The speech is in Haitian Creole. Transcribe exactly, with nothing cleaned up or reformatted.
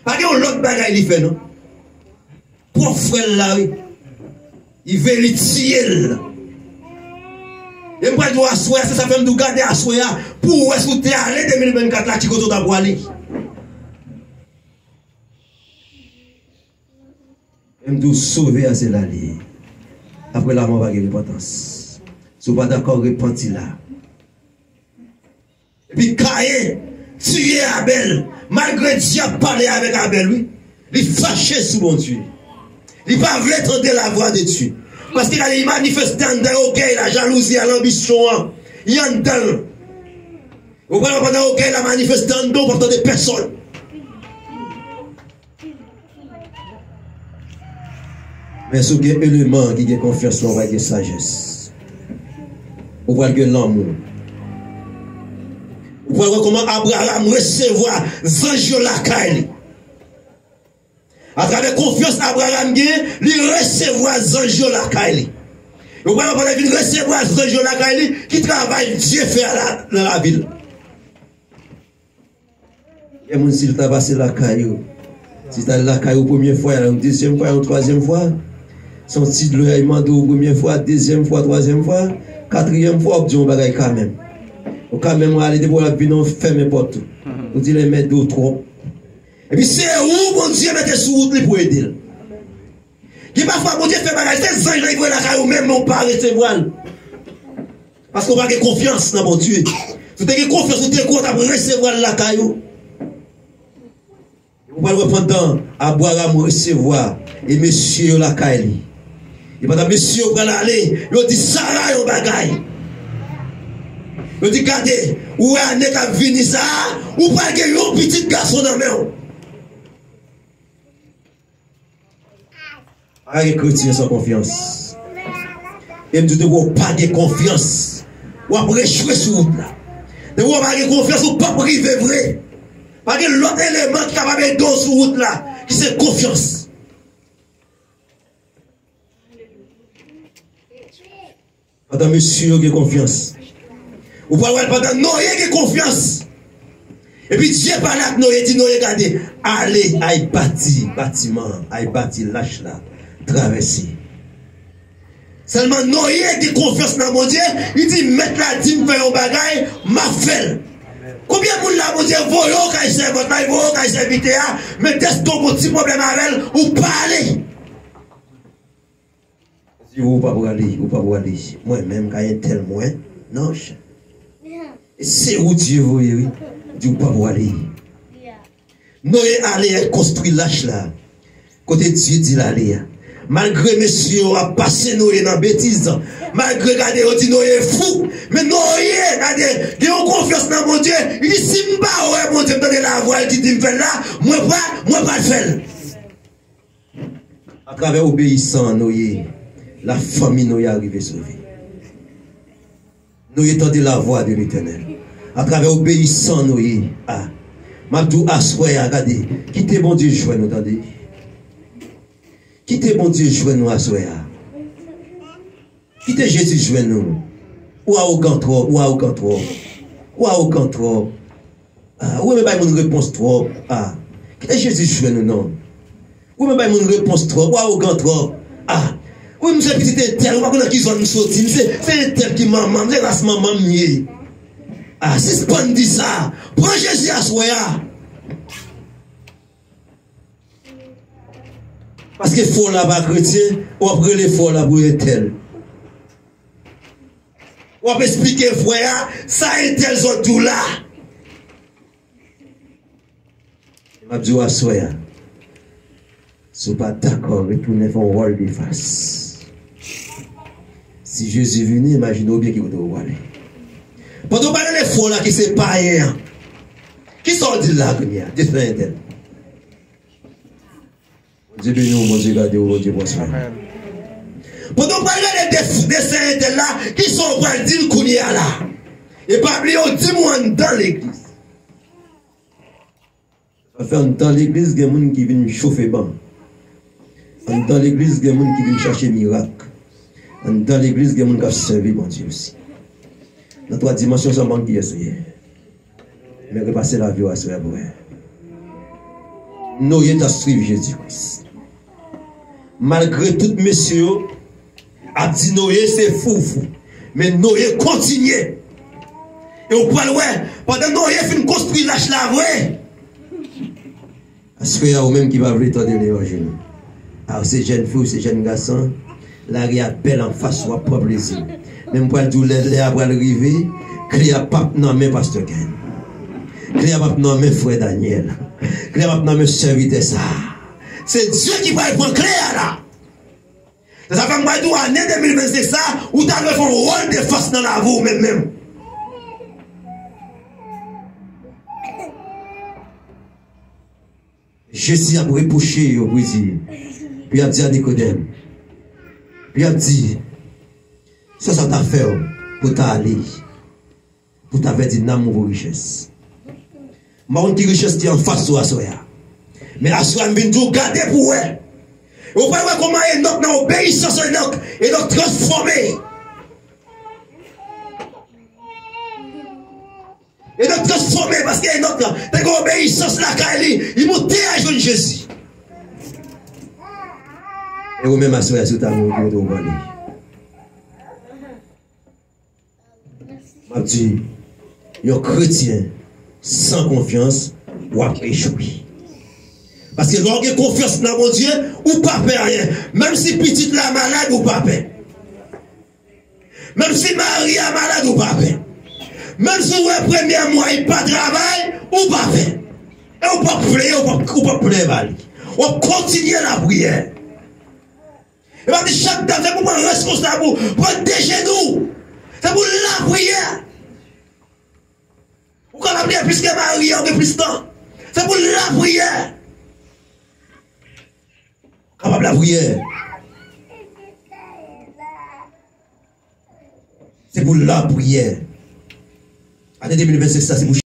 Pa gen yon lòt bagay li fè, non. Pwòp frè l la, wi. Li vle li tiye l. E m pral di w aswè a, se sa fè m di w gade aswè a, pou w wè si w te ale de mil vennkat la, ki kote w ta pwale. E m di w sove a, se la li ye. Apre lanmò pa gen repantans. Si w pa dakò, repanti la. Epi Kayen tiye Abèl, malgre Dye ap pale avèk Abèl, wi. Li fache sou Bondye. Li pa vle tande lavwa de Dye. Paske gade, li manifeste anndan l ògèy la, jalouzi a, lanbisyon an. Li anndan l. Ou konprann, pandan ògèy la manifeste anndan w, w p ap tande pèsonn. Men si w gen eleman ki gen konfyans nan w, w pral gen sajès. Ou pral gen lanmou. Ou pral wè kòman Abraram resevwa zanj yo lakay li. Atravè konfyans Abraram gen, li resevwa zanj yo lakay li. E ou pral wè pandan l vin resevwa zanj yo lakay li, ki travay Dye fè a la, nan lavi l. Gen moun, si l ta pase lakay ou, si l t al lakay ou premye fwa, y al yon dezyèm fwa, yon twazyèm fwa, se yon ti dlo y al mande w premye fwa, dezyèm fwa, twazyèm fwa, katriyèm fwa, w ap di yon bagay kanmenm. Ou kanmenm w ale, depi w ap vin, w fèmen pòt ou. Ou di l enmède w twòp. Epi se ou Bondye mete sou wout li pou ede l. Gen pafwa Bondye fè bagay, se zanj lan ki voye lakay ou menm, men w pa resevwa l. Paske w pa gen konfyans nan Bondye. Si w te gen konfyans, ou te kwè w t ap resevwa l lakay ou. Ou pral wè pandan Abraram resevwa e mesye yo lakay li. E pandan mesye yo pral ale, yo di Sara yon bagay. Yo di, gade, ou wè ane k ap vini sa a, ou pral gen yon pitit gason nan men w. Pa gen kretyen san konfyans. E m di w, depi w pa gen konfyans, w ap rechwe sou wout la. Depi w pa gen konfyans, ou p ap rive vre. Pa gen lòt eleman ki kapab ede w sou wout la, ki se konfyans. Pandan mesye yo gen konfyans. Ou pral wè l pandan Noye gen konfyans. Epi Dye pale ak Noye, di Noye, gade, ale, al bati batiman an, al bati lach la, travèse. Sèlman Noye gen konfyans nan Bondye, li di, Mèt la di m fè yon bagay, m ap fè l. Konbyen moun la Bondye voye w kay sèvant la, li voye w kay sèvitè a, men dèske w gon ti pwoblèm avè l, ou pa ale? Di, ou pa prale, ou pa prale. Mwen menm, ka entèl mwen, non, chè. E se ou Dye voye, wi. Di, ou pa prale. Noye ale, al konstwi lach la. Kote Dye di l ale a. Malgre mesye yo ap pase Noye nan betiz, malgre gade yo di Noye fou, men Noye, gade, gen yon konfyans nan Bondye, li di, si m pa wè Bondye, m tande lavwa l ki di m fè l la, mwen pa, mwen pa fè l. Atravè obeyisan Noye, lafanmi Noye a rive sove. Noye tande lavwa de Letènèl. Atravè obeyisan Noye a, m ap di w aswè a, gade, kite Bondye jwenn ou, tande. Kite Bondye jwenn ou aswè a. Kite Jezi jwenn ou. Ou awogan twòp, ou awogan twòp. Ou awogan twòp. Ah, ou renmen bay moun repons twòp. Ah. Kite Jezi jwenn ou non. Ou renmen bay moun repons twòp, ou awogan twòp. Ah. Wi, m se pitit entèl, ou pa konn nan ki zòn m soti, m se, se entèl ki manman m, se ras manman m ye. Ah, sispann di sa. Pran Jezi aswè a. Paske frè w la pa kretyen, w ap rele frè w la pou entèl. W ap esplike frè a sa entèl sot di w la. M ap di w aswè a, si w pa dakò, retounen fè yon wòl de fas. Si Jezi vini, imajine w byen ki kote w prale. Pandan w pa rele frè w la ki se payen an, kisa w di l la kounye a? Dye fè entèl. Bondye beni w, Bondye gade w, Bondye pran swen w. Pandan w pral gade def-, desen entèl la, kisa w pral di l kounye a la? E pa bliye w di m ou anndan legliz. Sa fè anndan legliz gen moun ki vin chofe ban. Anndan legliz gen moun ki vin chache mirak. Anndan legliz gen moun k ap sèvi Bondye osi. Nan twa dimansyon sa mank kiyès ou ye. Men repase lavi w aswè a pou wè. Noye t ap swiv Jezi Kris. Malgre tout mesye yo ap di Noye se foufou, men Noye kontinye. E w pral wè, pandan Noye fin konstwi lach la vre, aswè a, ou menm ki pa vle tande levanjil, a, ou se jèn fi, ou se jèn gason, lari a bèl anfas, w ap pran plezi. Men m pral di w, lè, lè a pral rive, kle a p ap nan men pastè Ken. Kle a p ap nan men frè Daniel. Kle a p ap nan men sèvitè sa. Se Dye ki pral pran kle a la. Se sa fè m pral di w, ane de mil vennsenk sa, ou ta dwe fè yon wòl defans nan lavi w menm menm. Jezi ap repwoche yo, pou l di, pou y ap di a Nikodèm, pou y ap di, sa sa ta fè w pou ta ale, pou ta pèdi nanm ou pou richès? M pa konn ki richès ki anfas ou aswè a. Men aswè a, m vin di w, gade pou w wè. E w pral wè kòman Enòk, nan obeyisans Enòk, Enòk transfòme. Enòk transfòme paske Enòk te gen obeyisans lakay li. Li moute al jwenn Jezi. E ou menm aswè a, si w ta mouri, ki kote w prale? M ap di, yon kretyen san konfyans, w ap echwe. Paske lè w gen konfyans nan Bondye, ou pa pè anyen. Menm si pitit la malad, ou pa pè. Menm si mari a malad, ou pa pè. Menm si w wè premye mwa li pa travay, ou pa pè. E ou p ap pleye, ou p ap, ou p ap pleye ba li. W ap kontinye lapriyè. E pa di chak dat, se pou pran responsab ou, pran dejenou. Se pou lapriyè. Ou ka lapriyè plis ke mari a, ou gen plis tan. Se pou lapriyè. Kapab lapriyè. Se pou lapriyè. Ane de mil vennsenk sa, se pou